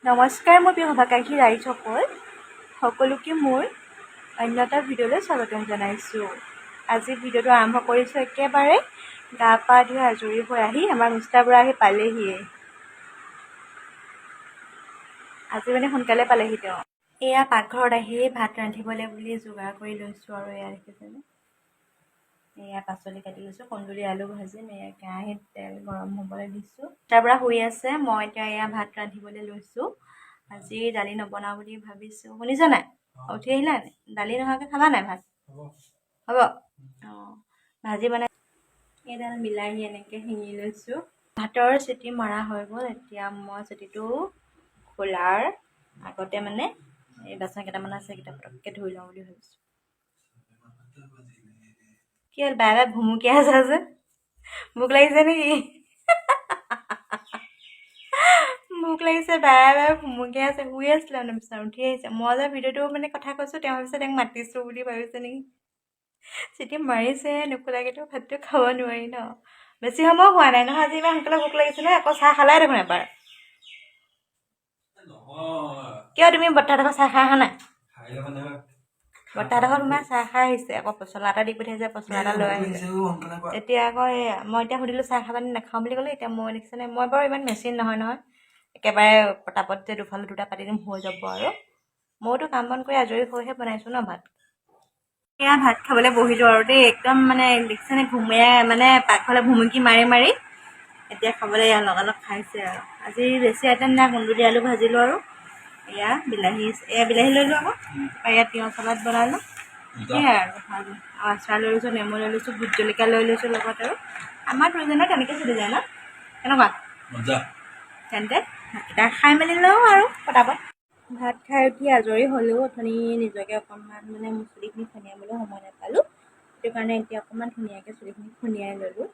নমস্কাৰ মোৰ প্ৰিয় শুভাকাংক্ষী ৰাইজসকল, সকলোকে মোৰ অন্য এটা ভিডিঅ'লৈ স্বাগতম জনাইছোঁ। আজি ভিডিঅ'টো আৰম্ভ কৰিছোঁ একেবাৰে গা পা ধুই আজৰি হৈ আহি আমাৰ মিষ্টাৰ বৰা আহি পালেহিয়ে। আজি মানে সোনকালে পালেহি তেওঁ। এয়া পাকঘৰত আহি ভাত ৰান্ধিবলৈ বুলি যোগাৰ কৰি লৈছোঁ আৰু এয়া দেখিছেনে, এয়া পাচলি কাটি লৈছোঁ, কুন্দুলি আলু ভাজিম। এয়া কেৰাহীত তেল গৰম হ'বলৈ দিছোঁ। তাৰ পৰা শুই আছে, মই এতিয়া এয়া ভাত ৰান্ধিবলৈ লৈছোঁ। আজি দালি নবনাওঁ বুলি ভাবিছোঁ। শুনিছা নাই? উঠি আহিলা নে? দালি নোহোৱাকৈ খাবা নাই ভাত? হ'ব। অঁ, ভাজি বনাই এইডাল বিলাহী এনেকৈ শিঙি লৈছোঁ। ভাতৰ চিটি মৰা হৈ গ'ল। এতিয়া মই চিটিটো খোলাৰ আগতে মানে এই বাচন কেইটামান আছে, সেইকেইটা পটককৈ ধুই লওঁ বুলি ভাবিছোঁ। কি হ'ল, বাৰে বাৰে ভুমুকিয়াই আছা যে, ভোক লাগিছে নেকি? ভোক লাগিছে, বাৰে বাৰে ভুমুকিয়াই আছে। শুই আছিলে মানে বিচনাত, উঠি আহিছে। মই যে ভিডিঅ'টো মানে কথা কৈছোঁ, তেওঁ ভাবিছে তেওঁক মাতিছোঁ বুলি ভাবিছে নেকি। চিটি মাৰিছে, নোখোলাকেতো ভাতটো খাব নোৱাৰি ন। বেছি সময় হোৱা নাই নহয়, আজি ইমান সোনকালে ভোক লাগিছে নে? আকৌ চাহ খালাই দেখোন এবাৰ। কিয় তুমি বৰ্তাহঁতৰ চাহ খাই অহা নাই? বৰ্তাহঁতৰ তোমাৰ চাহ খাই আহিছে, আকৌ পচলা এটা দি পঠিয়াইছে, পচলা এটা লৈ আহিছে। এতিয়া আকৌ এই মই এতিয়া সুধিলোঁ চাহ খাবানে নাখাওঁ বুলি ক'লে। এতিয়া মই দেখিছেনে, মই বাৰু ইমান মেচিন নহয় নহয়, একেবাৰে পটাপট যে দুফালে দুটা পাতি দিম হৈ যাব আৰু। মইতো কাম বন কৰি আজৰি হৈহে বনাইছোঁ ন ভাত। এয়া ভাত খাবলৈ বহিলোঁ আৰু দেই, একদম মানে দেখিছেনে ঘুমিয়াই মানে পাকঘৰলৈ ভুমুকি মাৰি মাৰি এতিয়া খাবলৈ এয়া লগালগ খাইছে আৰু। আজি বেছি আইটেম নাই, কুন্দুলি আলু ভাজিলোঁ আৰু এয়া বিলাহী, এয়া বিলাহী ল'লোঁ আকৌ, তাৰপৰা এয়া তিয়ঁহ চালাড বনালোঁ, সেয়াই আৰু। আৰু আচাৰ লৈ লৈছোঁ, নেমু লৈ লৈছোঁ, ভোট জলকীয়া লৈ লৈছোঁ লগত। আৰু আমাৰ দুজনৰ তেনেকৈ চলি যায় ন? কেনেকুৱা তেন্তে ভাতকেইটা খাই মেলি লওঁ আৰু পটাপট। ভাত খাই উঠি আজৰি হ'লেও অথনি নিজকে অকণমান মানে মোৰ চুলিখিনি ফণিয়াবলৈ সময় নাপালোঁ, সেইটো কাৰণে এতিয়া অকণমান ধুনীয়াকৈ চুলিখিনি ফণিয়াই ল'লোঁ।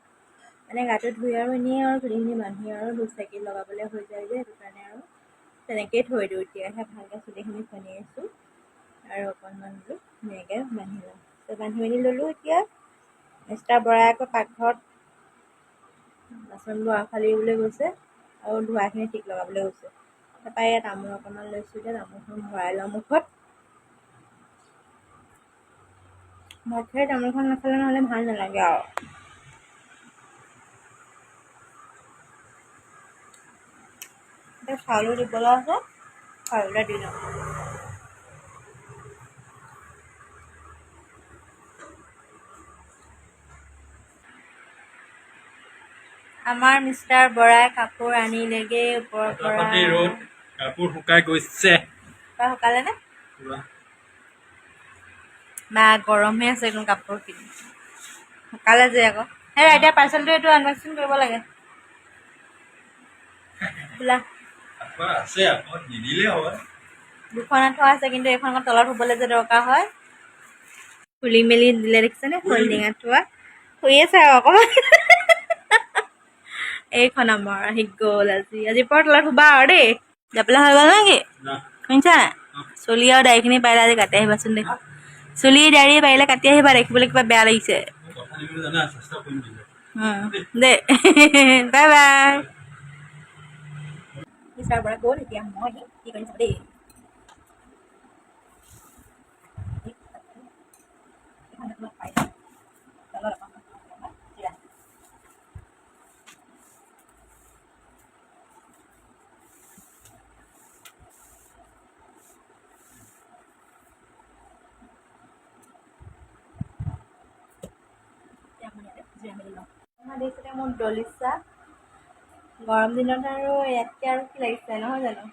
মানে গাটো ধুই আৰু এনেই আৰু চুলিখিনি বান্ধি আৰু ধূপ চাকি লগাবলৈ হৈ যায় যে, সেইটো কাৰণে আৰু তেনেকৈয়ে থৈ দিওঁ। এতিয়াহে ভালকৈ চুলিখিনি ফণিয়াইছোঁ আৰু অকণমান বোলো ধুনীয়াকৈ বান্ধি লওঁ। বান্ধি মেলি ল'লোঁ। এতিয়া মিষ্টাৰ বৰাই আকৌ পাকঘৰত বাচনবোৰ আফালিবলৈ গৈছে আৰু ধোৱাখিনি ঠিক লগাবলৈ গৈছে। তাৰপৰা ইয়াত তামোল অকণমান লৈছোঁ, এতিয়া তামোলখন ভৰাই লওঁ মুখত। ভাত খাই তামোলখন নাখালে নহ'লে ভাল নালাগে আৰু। এতিয়া চাউলো দিবলৈ আছে, চাউল দি লওঁ। আমাৰ মিষ্টাৰ বৰাই কাপোৰ আনিলেগে ওপৰৰ পৰা। কাপোৰ শুকাই গৈছে। শুকালে নে? বা গৰম হৈ আছে একদম কাপোৰখিনি শুকালে যে আকৌ। হেৰা, এতিয়া পাৰ্চেলটো এইটো আনবক্সিং কৰিব লাগে। খোলা। আছে আকৌ, নিদিলে হয়। দুখন আঁঠুৱা আছে, কিন্তু এইখন আকৌ তলত শুবলৈ যে দৰকাৰ হয়। খুলি মেলি দিলে, দেখিছেনে, ফল্ডিং আঁঠুৱা। শুই আছে আৰু অকণমান। এইখন আমাৰ আহি গ'ল আজি। আজিৰ পৰা তলত শুবা আৰু দেই। যাবলৈ হৈ গ'ল নেকি? শুনিছা নাই? চুলি আৰু দাড়িখিনি পাৰিলে আজি কাটি আহিবাচোন দেই। চুলি দাড়ি পাৰিলে কাটি আহিবা, দেখিবলৈ কিবা বেয়া লাগিছে দেই। Bye bye. মিষ্টাৰ পৰা গ'ল। এতিয়া মই কি কৰিম দেই, দেখিছে মোৰ দলিচা। গৰম দিনত আৰু ইয়াতকৈ আৰু কি লাগিছে নহয় জানো?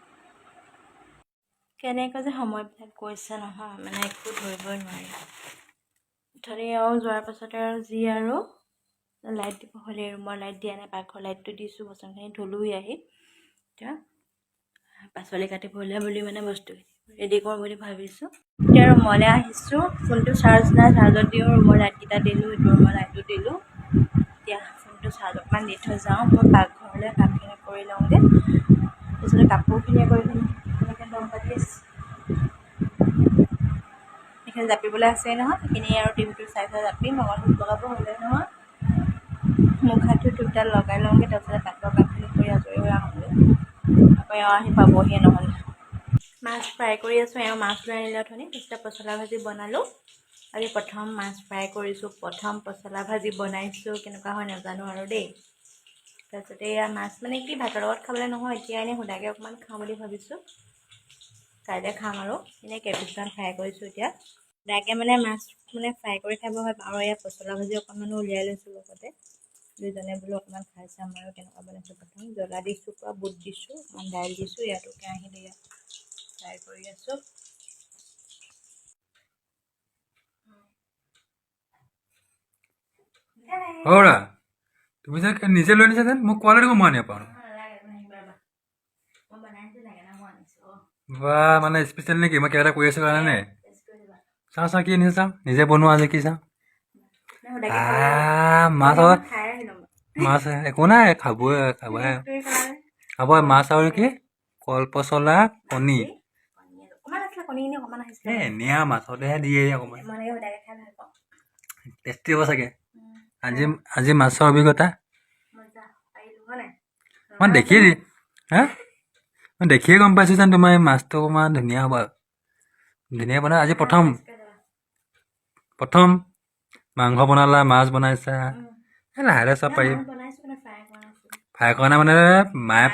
কেনেকৈ যে সময়বিলাক গৈছে নহয়, মানে একো ধৰিবই নোৱাৰি। অথনি আৰু যোৱাৰ পাছতে আৰু যি আৰু লাইট দিব হ'লে, ৰুমৰ লাইট দিয়া নাই, পাকঘৰ লাইটটো দিছোঁ, বাচনখিনি ধুলোহি আহি। এতিয়া পাচলি কাটিবলৈ বুলি মানে বস্তুখিনি ৰেডি কৰোঁ বুলি ভাবিছোঁ। এতিয়া ৰুমলৈ আহিছোঁ, ফোনটো চাৰ্জ নাই, চাৰ্জত দিওঁ। ৰুমৰ লাইটকেইটা দিলোঁ, এইটো ৰুমৰ লাইটটো দিলোঁ। এতিয়া ফোনটো চাৰ্জ অকণমান দি থৈ যাওঁ মই পাকঘৰলৈ, কামখিনি কৰি লওঁগৈ। তাৰপিছতে কাপোৰখিনি আকৌ এইখিনি তেনেকৈ দম পাতি আছে, সেইখিনি জাপিবলৈ আছেই নহয়, সেইখিনি আৰু টিভিটো চাই চাই জাপিম। অকণ ধূপ লগাব হ'লেই নহয়, মুখ হাত ধুই ধূপডাল লগাই লওঁগৈ। তাৰপিছতে পাকঘৰৰ কামখিনি কৰি আজৰি হৈ আহোঁগৈ। আকৌ এওঁ আহি পাবহিয়ে নহ'লে। মাছ ফ্ৰাই কৰি আছোঁ। এওঁ মাছ লৈ আনিলে অথনি। তাৰপিছতে পচলা ভাজি বনালোঁ। আজি প্ৰথম মাছ ফ্ৰাই কৰিছোঁ, প্ৰথম পচলা ভাজি বনাইছোঁ। কেনেকুৱা হয় নাজানো আৰু দেই। তাৰপিছতে এয়া মাছ মানে কি ভাতৰ লগত খাবলৈ নহয়, এতিয়া এনেই সুদাকৈ অকণমান খাওঁ বুলি ভাবিছোঁ। কাইলৈ খাম আৰু। এনেই কেইপিচমান ফ্ৰাই কৰিছোঁ এতিয়া। সুদাকৈ মানে মাছ মানে ফ্ৰাই কৰি খাব হয়। আৰু এয়া পচলা ভাজি অকণমানো উলিয়াই লৈছোঁ লগতে। দুইজনে বোলো অকণমান খাই চাম আৰু কেনেকুৱা বনাইছোঁ। প্ৰথম জ্বলা দিছোঁ, পূৰা বুট দিছোঁ, অকণমান দাইল দিছোঁ। ইয়াতো কেৰাহীত এয়া ফ্ৰাই কৰি আছোঁ। হৌৰা, তুমি যে নিজে লৈ আনিছা যেন, মোক কোৱালে দেখোন মই আনিব পাৰোঁ। বা, মানে স্পেচিয়েল নেকি? মই কিবা এটা কৰি আছোঁ কাৰণে নে? চাওঁ চাওঁ, কি আনিছা চাওঁ। নিজে বনোৱা আজি, কি চাওঁ। মাছ আৰু মাছ একো নাই, খাবই খাবই খাব। মাছ আৰু কি, কল পচলা, কণী। এই এনেই আৰু মাছতেহে দিয়ে অকণমান। টেষ্টি হ'ব চাগে আজি। আজি মাছৰ অভিজ্ঞতা মই দেখিয়ে, হা, মই দেখিয়ে গম পাইছোঁ যেন তোমাৰ এই মাছটো অকণমান ধুনীয়া হ'ব। ধুনীয়া বনাই আজি প্ৰথম প্ৰথম মাংস বনালা, মাছ বনাইছা। এই লাহে লাহে চব পাৰিম। ফ্ৰাই কৰা নাই মানে মায়ে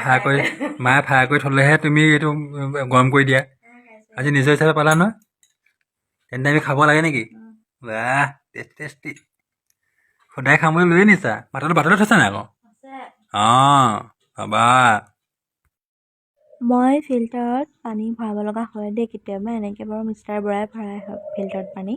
ফ্ৰাই কৰি থ'লেহে তুমি এইটো গৰম কৰি দিয়া। আজি নিজৰ হিচাপে পালা নহয়। তেন্তে আমি খাব লাগে নেকি? বাহ, টেষ্টি টেষ্টি। সদায় খাম বুলি লৈয়ে নিছা। ভাতলৈ থৈছা নাই আকৌ? অঁ, বাবা। মই ফিল্টাৰত পানী ভৰাব লগা হয় দেই কেতিয়াবা। এনেকৈ বাৰু মিষ্টাৰ বৰাই ভৰাই ফিল্টাৰত পানী।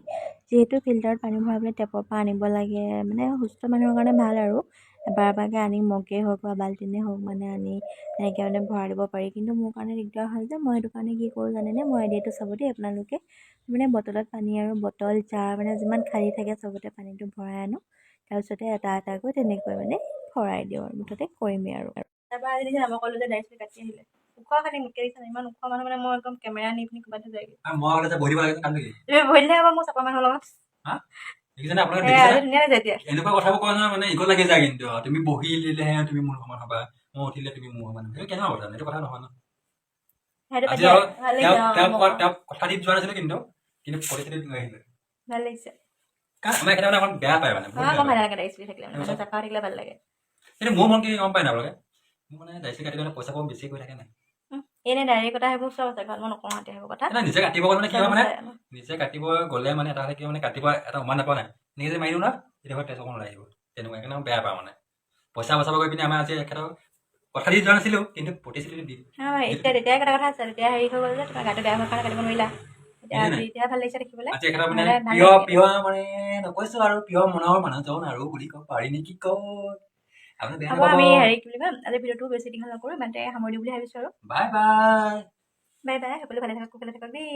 যিহেতু ফিল্টাৰত পানী ভৰাবলৈ টেপৰ পৰা আনিব লাগে, মানে সুস্থ মানুহৰ কাৰণে ভাল আৰু এবাৰ এবাৰকৈ আনি মগেই হওক বা বাল্টিনেই হওক, মানে আনি তেনেকৈ মানে ভৰাই দিব পাৰি। কিন্তু মোৰ কাৰণে দিগদাৰ হয় যে মই সেইটো কাৰণে কি কৰোঁ জানেনে? মই আইডিয়াটো চাব দেই আপোনালোকে। মানে বটলত পানী আৰু বটল জাৰ মানে যিমান খালী থাকে চবতে পানীটো ভৰাই আনো। তাৰপিছতে এটা এটাকৈ তেনেকৈ মানে ভৰাই দিওঁ আৰু মুঠতে কৰিমেই আৰু। তাৰপৰা আজি দেখিছা, মই ক'লোঁ যে দাড়ি চাৰি কাটি আহিলে। ওখ খালি মোতকৈ, দেখিছা ইমান ওখ মানুহ, মানে মই একদম কেমেৰা নি পিনি ক'ৰবাত যায়গৈ। মই আগতে যে বহি দিব লাগে, কামটো কি? তুমি বহি দিলে হ'ব মোৰ চাপৰ মানুহৰ লগত। দেখিছেনে আপোনালোকে? এ দেখিছেনে? আজি ধুনীয়া লাগিছে এতিয়া। এনেকুৱা কথাবোৰ কয় নহয়, মানে ইগো লাগি যায়। কিন্তু তুমি বহি দিলেহে তুমি মোৰ সমান হ'বা, মই উঠিলে তুমি মোৰ সমান হ'বা, সেইটো কেনেকুৱা কথা? এইটো কথা নহয় ন। সেইটো আজি পাতি আৰু ভাল তেওঁক লাগিছে। তেওঁক অঁ। তেওঁক কথা দি যোৱা নাছিলো, কিন্তু কিন্তু প্ৰতিশ্ৰুতি লৈ আহিলে। ভাল লাগিছে। কাৰণ আমাৰ এখেতে মানে অকণ বেয়া পায়, মানে বহুত অঁ বেয়া আকৌ ভাল পায়। নালাগে দাড়ি চুলি থাকিলে, মানে মানুহ চাফা হৈ থাকিলে ভাল লাগে। কিন্তু মোৰ মন কি গম পাই নাই আপোনালোকে? মোৰ মানে দাড়ি চাৰি কাটি মানে পইচা কম বেছি গৈ থাকে নাই। এনেই দাড়ি কটা সেইবোৰ চব আছে ঘৰত, মই নকওঁ এতিয়া সেইবোৰ কথা। নাই, নিজে কাটিব গ'লে মানে কি চব হয় মানে আছে। নিজে কাটিব গ'লে মানে এটা কি মানে কাটিব এটা উমান নাপাওঁ নাই, নিজে মাৰি দিওঁ ন, তেতিয়া তেজ অকণ ওলাই আহিব তেনেকুৱা। সেইকাৰণে মই বেয়া পাওঁ, মানে পইচা বচাব গৈ পিনে আমাৰ আজি এখেতক কথা দি যোৱা নাছিলো, কিন্তু প্ৰতিশ্ৰুতি দি নহয়, এতিয়া তেতিয়া এটা কথা আছে, তেতিয়া হেৰি হৈ গ'ল যে তোমাৰ গাটো বেয়া হোৱাৰ কাৰণে কাটিব নোৱাৰিলা। এতিয়া নাই, আজি নাই। এতিয়া ভাল লাগিছে দেখিবলৈ। আজি এখেতৰ মানে নহ'লে ভাল প্ৰিয় নালাগে। প্ৰিয় মানে নকৈছো আৰু, প্ৰিয় মনৰ মানুহজন আৰু বুলি ক'ব পাৰি নেকি কয় আপুনি, বেয়া হ'ব। নাপাব। আমি হেৰি কি বুলি কয়, আজি ভিডিঅ'টো বেছি দীঘল নকৰোঁ, ইমানতে সামৰি দিওঁ বুলি ভাবিছোঁ আৰু। Bye bye. Bye bye. সকলো ভালে থাকক, কুশলে থাকক দেই।